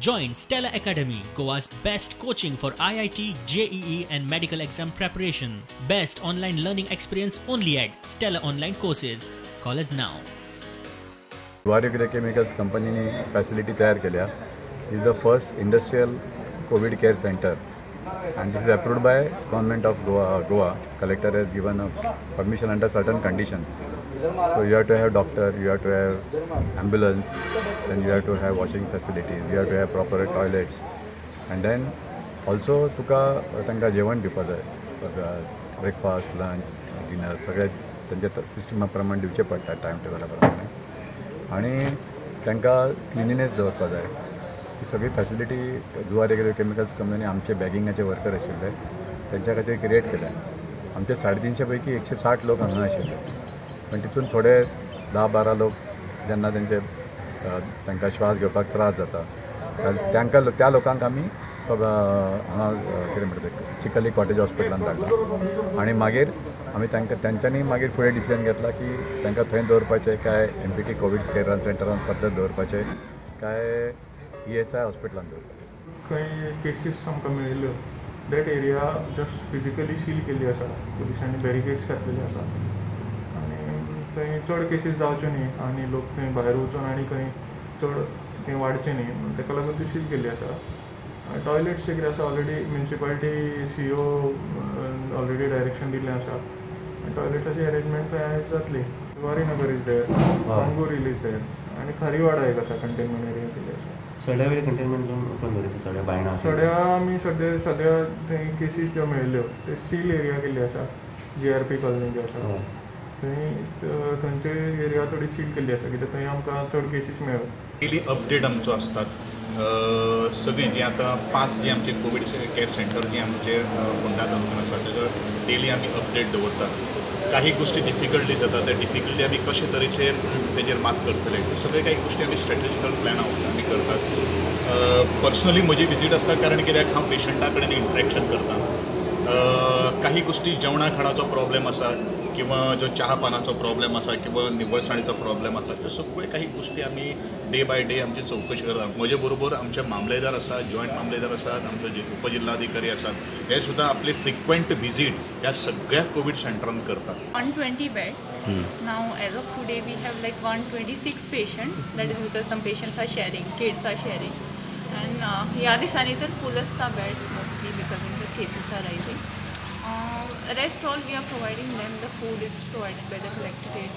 Join Stella Academy, Goa's best coaching for IIT, JEE and medical exam preparation. Best online learning experience only at Stella Online Courses. Call us now. Zuari agro chemicals कंपनीने facility तयार केल्या. Is the first industrial Covid care center and this is approved by Government of Goa. Goa collector has given a permission under certain conditions. So you have to have doctor, you have to have ambulance, then you have to have washing facilities, you have to have proper toilets, and then also तुका तांकां जेवण दिवपा जाय, breakfast, lunch, dinner सगळें तेंच्या Systema प्रमाण दिवचें पडटा, टायम टेबला प्रमाणे, आनी तांकां क्लिनिनेस दवरपा जाय. ही सगळी facility Zuari agro chemicals company आमचे बॅगिंगाचे वर्कर आशिल्ले तेंच्या खातीर क्रिएट केल्या. आमचे 350 पैकी 160 लोक हांगा आशिल्ले, पण तितून थोडे 10-12 लोक जेन्ना तेंचे तांकां श्वास घेवपाक त्रास जाता तांकां त्या लोकांक आमी हांगा कितें म्हणटा ते चिखली कॉटेज हॉस्पिटलान धाडला आनी मागीर आमी तांकां तेंच्यांनी मागीर फुडें डिसिजन घेतला की तांकां थंय दवरपाचें काय एमपीटी कोवीड केअर सेंटरान परत दवरपाचें काय ESI हॉस्पिटलान दवरपाचें. खंय केसीस आमकां मेळिल्ल्यो that area just physically seal केल्ली आसा, पुलिसांनी बॅरिकेड्स घातलेले आसा आनी थंय चड केसीस जावच्यो न्ही आनी लोक थंय भायर वचून आनी खंय चड थंय वाडचें न्ही म्हणून ताका लागून ती सील केल्ली आसा. टॉयलेट्स जे कितें आसा already municipality CO already direction दिल्लें आसा आनी टॉयलेट्साची अरेंजमेंट थंय जातली. Zuari Nagar is there, Mangor hill is there आनी खारीवाडा एक आसा कंटेनमेंट एरिया केल्ली आसा. सड्या वयले कंटेनमेंट झोन ओपन दवरिल्ले सड्या बायणा सड्या आमी सद्या सद्या थंय केसीस ज्यो मेळिल्ल्यो ते सील एरिया केल्ली आसा. GRP colony जी आसा थंय थंयचे एरिया थोडी सील केल्ली आसा कित्याक थंय आमकां चड केसीस मेळ्ळ्यो. डेली अपडेट आमचो आसतात सगळीं जी आतां 5 जी आमचे कोवीड केअर सेंटर जी आमचे फोंडा तालुक्यान आसा तेजो डेली आमी अपडेट दवरतात. काही गोष्टी डिफिकल्टी जाता त्या डिफिकल्टी आमी कशे तरेचे तेजेर मात करतले सगळे काही गोष्टी आमी स्ट्रेटेजिकल प्लॅन आमी करतात. पर्सनली म्हजी विजीट आसता कारण कित्याक हांव पेशंटा कडेन इंट्रॅक्शन करता. काही गोष्टी जेवणा खाणाचो प्रॉब्लेम आसा किंवा जो चहा पानाचो प्रॉब्लेम आसा किंवा निवळसाणीचो प्रॉब्लेम आसा ह्यो सगळ्यो काही गोष्टी आमी डे बाय डे आमची चवकशी करतात. म्हजे बरोबर आमचे मामलेदार आसात, जॉयंट मामलेदार आसात, आमचो उपजिल्हाधिकारी आसात, हे सुद्दां आपले फ्रिक्वंट विजीट ह्या सगळ्या कोवीड सेंटरान करतात. 120 beds. Now as of today we have like 126 patients. That is because some patients are sharing, kids are sharing. And ह्या दिसांनी तर फूल आसता beds mostly because the cases are rising. Rest all we are providing them, the food is provided by the collectorate,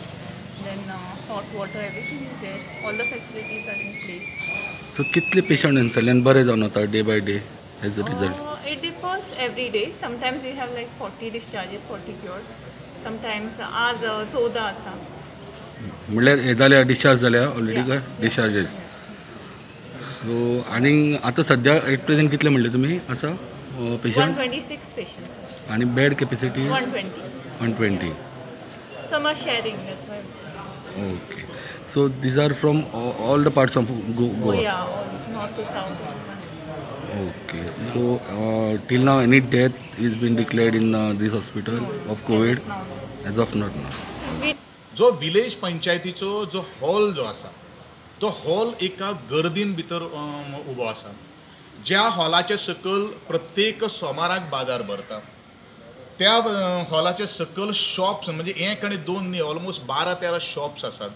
then hot water, everything is there, all the facilities are in place. So कितले patient आसले बरे जावन वता day by day as a result? It differs every day. Sometimes we have like 40 discharges, 40 cured. Sometimes आज 14 आसा. म्हणल्यार हे जाल्या डिस्चार्ज जाल्या ऑलरेडी काय डिस्चार्जेस? सो आनी आतां सद्या एट प्रेझेंट कितले म्हणले तुमी आसा पेशंट? 126 पेशंट. आणि bed capacity 120. 120. Some are sharing, that's why. Okay, so these are from all the parts of Goa. Oh yeah, all north to south. Okay, so till now any death is been declared in this hospital of COVID? No. As of not now. जो village पंचायतीचो जो hall जो आसा तो hall एका गर्दीन भितर उबो आसा, ज्या हॉलाचे सकयल प्रत्येक सोमाराक बाजार भरता. त्या हॉलाचे सकयल शॉप्स म्हणजे एक आनी दोन न्ही, ऑलमोस्ट 12-13 शॉप्स आसात.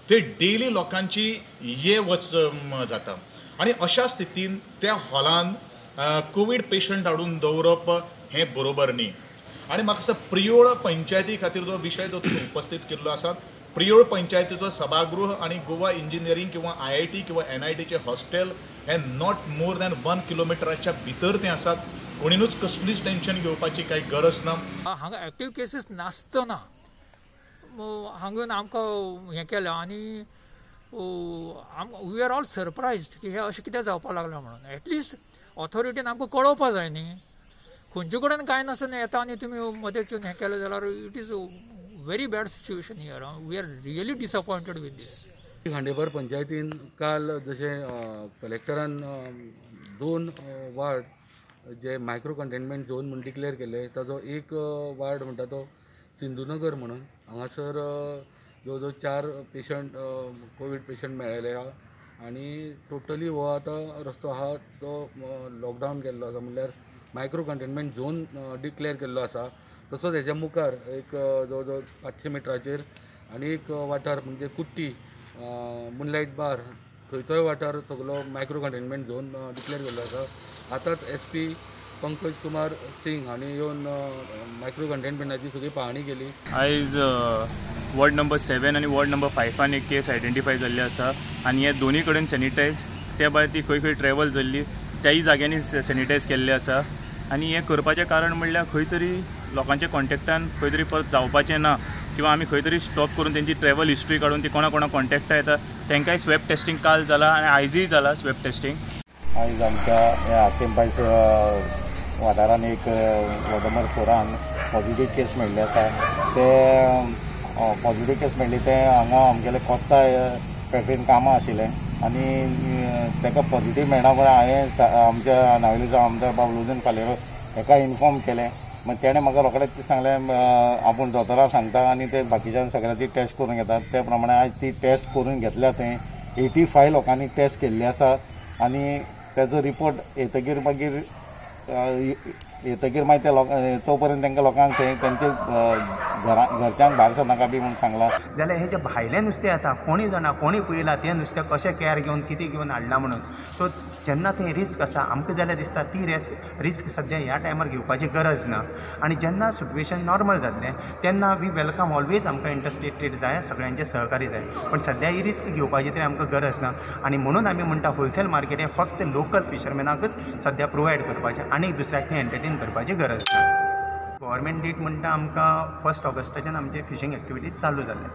ते डेली लोकांची ये वच जाता आनी अशा स्थितीन त्या हॉलान कोवीड पेशंट हाडून दवरप हें बरोबर न्ही. आनी म्हाका दिसता प्रियोळ पंचायती खातीर जो विशय जो तुमी उपस्थीत केल्लो आसा, प्रियोळ पंचायतीचो सभागृह आनी गोवा इंजिनियरींग किंवा IIT किंवा NITचें हॉस्टेल हें not more than 1 किलोमिटराच्या भितर तें आसात. कोणीनूच कसलीच टेन्शन घेवपाची कांय गरज ना. हांगा एक्टीव केसीस नासतना हांगा आमकां हें केलें आनी we are all surprised की हें अशें कित्याक जावपाक लागलां म्हणून. एटलिस्ट ऑथॉरिटीन आमकां कळोवपा जाय न्ही, खंयचे कडेन कांय नासतना येता आनी तुमी मदेंच हें केलें जाल्यार it is very bad situation here. We are really disappointed with this. Khandepar पंचायतीन काल जशें कलेक्टरान 2 वार्ड जे मायक्रो कंटेनमेंट झोन म्हूण डिक्लेअर केले, ताजो एक वार्ड म्हणटा तो सिंधुनगर म्हणून, हांगासर जवळ जवळ 4 पेशंट कोवीड पेशंट मेळ्ळेले आहा आनी टोटली हो आतां रस्तो आहा तो लॉकडावन केल्लो आसा, म्हणल्यार मायक्रो कंटेनमेंट झोन डिक्लेअर केल्लो आसा. तसोच हेज्या मुखार एक जवळ जवळ 500 मिटराचेर आनी एक वाठार म्हणजे कुट्टी मुनलायट बार थंयचोय वाठार सगलो मायक्रो कंटेनमेंट झोन डिक्लेअर केल्लो आसा. आतांच SP Pankaj Kumar Singh हांणी येवन मायक्रो कंटेनमेंटाची सगळी पाहणी केली. आयज वॉर्ड नंबर 7 आनी वॉर्ड नंबर 5 एक केस आयडेंटिफाय जाल्ली आसा आनी हे दोनी कडेन सॅनिटायज, त्या भायर ती खंय खंय ट्रॅवल जाल्ली त्याय जाग्यांनी सॅनिटायज केल्ले आसा. आनी हें करपाचें कारण म्हणल्यार खंय तरी लोकांच्या कॉन्टेक्टान खंय तरी परत जावपाचें ना किंवा आमी खंय तरी स्टॉप करून तेंची ट्रॅवल हिस्ट्री काडून ती कोणा कोणा कॉन्टेक्टा येता तांकांय स्वॅब टेस्टींग काल जाला आनी आयजूय जाला स्वॅब टेस्टींग. आयज आमच्या ह्या आकेंपायस वाठारान एक वॉर्ड नंबर 4 पॉझिटिव्ह केस मेळ्ळी आसा. ते पॉझिटिव्ह केस मेळ्ळी ते हांगा आमगेले कोस्ता फॅक्टरीन कामां आशिल्लें आनी ताका पॉझिटिव्ह मेळना म्हळ्यार हांवें आमच्या नावेलीचो आमदार बाब लुजन फालेरो हेका इन्फॉर्म केलें. मागीर तेणें म्हाका रोखडेंच सांगलें आपूण दोतोराक सांगता आनी ते बाकीच्यान सगळ्यांची टेस्ट करून घेतात. त्या प्रमाणे आयज ती टेस्ट करून घेतल्या थंय 85 लोकांनी टेस्ट केल्ली आसा आनी तेजो रिपोर्ट येतगीर मागीर येतगीर मागीर ते लोक तो पर्यंत तांकां लोकांक थंय तेंचे घरा घरच्यांक भायर सरनाका बी म्हूण सांगलां. जाल्यार हे जे भायलें नुस्तें येता कोणी जाणा कोणी पळयलां तें नुस्तें कशें कॅर घेवन कितें घेवन हाडलां म्हणून. सो जेन्ना थंय रिस्क आसा आमकां जाल्यार दिसता ती रिस्क सद्या ह्या टायमार घेवपाची गरज ना. आनी जेन्ना सिट्युएशन नॉर्मल जातलें तेन्ना we welcome always, आमकां इंटरस्टेट ट्रेड जाय, सगळ्यांचें सहकार्य जाय, पण सद्या ही रिस्क घेवपाची तरी आमकां गरज ना. आनी म्हणून आमी म्हणटा होलसेल मार्केट हें फक्त लोकल फिशरमॅनाकच सद्या प्रोवायड करपाचें आनी दुसऱ्याक थंय एंटरटेन करपाची गरज ना. गव्हर्मेंट डेट म्हणटा आमकां 1 ऑगस्टाच्यान आमचे फिशींग एक्टिविटीज चालू जाल्ले,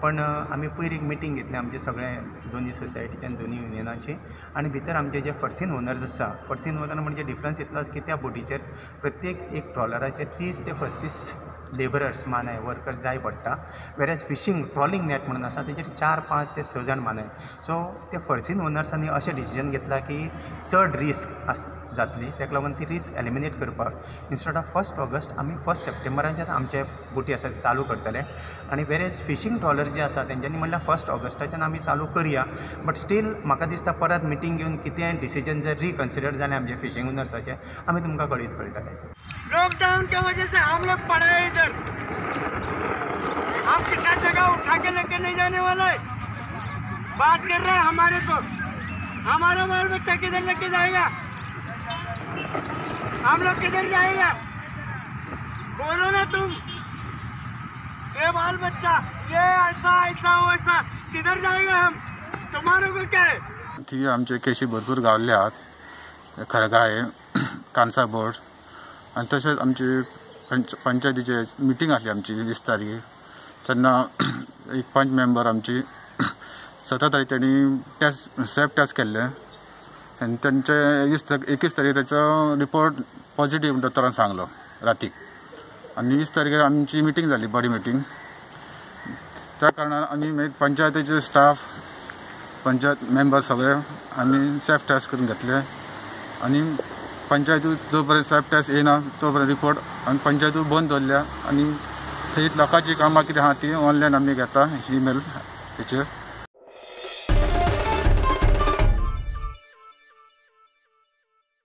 पण आमी पयर एक मिटींग घेतली आमचे सगळे दोनी सोसायटीचे आनी दोनी युनियनाचे आनी भितर आमचे जे फर्सीन ओनर्स आसा, फर्सीन ओनर म्हणजे डिफरन्स इतलोच की त्या बोटीचेर प्रत्येक एक ट्रॉलराचेर 30 ते 35 लेबरर्स मानाय वर्कर्स जाय पडटा, वेरेज फिशींग ट्रॉलिंग नॅट म्हणून आसा तेजेर 4, 5 ते 6 जाण मानाय. सो ते फर्सीन ओनर्सांनी अशें डिसिजन घेतलां की चड रिस्क आस जातली, ताका लागून ती रिस्क एलिमिनेट करपाक इन्स्टेड ऑफ 1 ऑगस्ट आमी 1 सप्टेंबराच्यान आमचे बोटी आसा ते चालू करतले. आनी वेरेज फिशींग ट्रॉलर्स जे आसा तेंच्यांनी म्हणल्यार 1 ऑगस्टाच्यान आमी चालू करया, बट स्टील म्हाका दिसता परत मिटींग घेवन कितेंय डिसिजन जर रिकन्सिडर जालें आमचे फिशींग ओनर्साचें आमी तुमकां कळीत कळटलें. लॉकडाउन के वजह से हम लोग पड़े हैं इधर, हम किसका जगह उठा के लेके नहीं जाने वाले। बात कर रहे हैं हमारे को, हमारा बाल बच्चा किधर लेके जाएगा, हम लोग किधर जाएगा, बोलो ना तुम। ये बाल बच्चा ये ऐसा ऐसा वैसा किधर जाएगा हम, तुम्हारे को क्या है। थी आमचे केशी भरपूर गावल्ले आहात, खरगाळे कांसा बोर्ड आनी तशेंच आमची पंचायतीचे मिटींग आसली आमची 20 तारखेर, तेन्ना एक पंच मेंबर आमची 17 तारीख तेणी टेस्ट स्वॅब टेस्ट केल्ले आनी तेंचे 21 तारीख तेचो रिपोर्ट पॉझिटिव्ह दोतोरान सांगलो रातीक. आनी 20 तारखेर आमची मिटींग जाली, बॉडी मिटींग. त्या कारणान आमी मागीर पंचायतीचे स्टाफ पंचायत मेंबर सगळे आमी स्वॅब टेस्ट करून घेतले आनी पंचायतू जो पर्यंत स्वॅब टेस्ट येयना तो पर्यंत रिपोर्ट आमी पंचायतू बंद दवरल्या आनी थंय लोकांची कामां कितें आहा ती ऑनलायन आमी घेता इमेल हेचेर.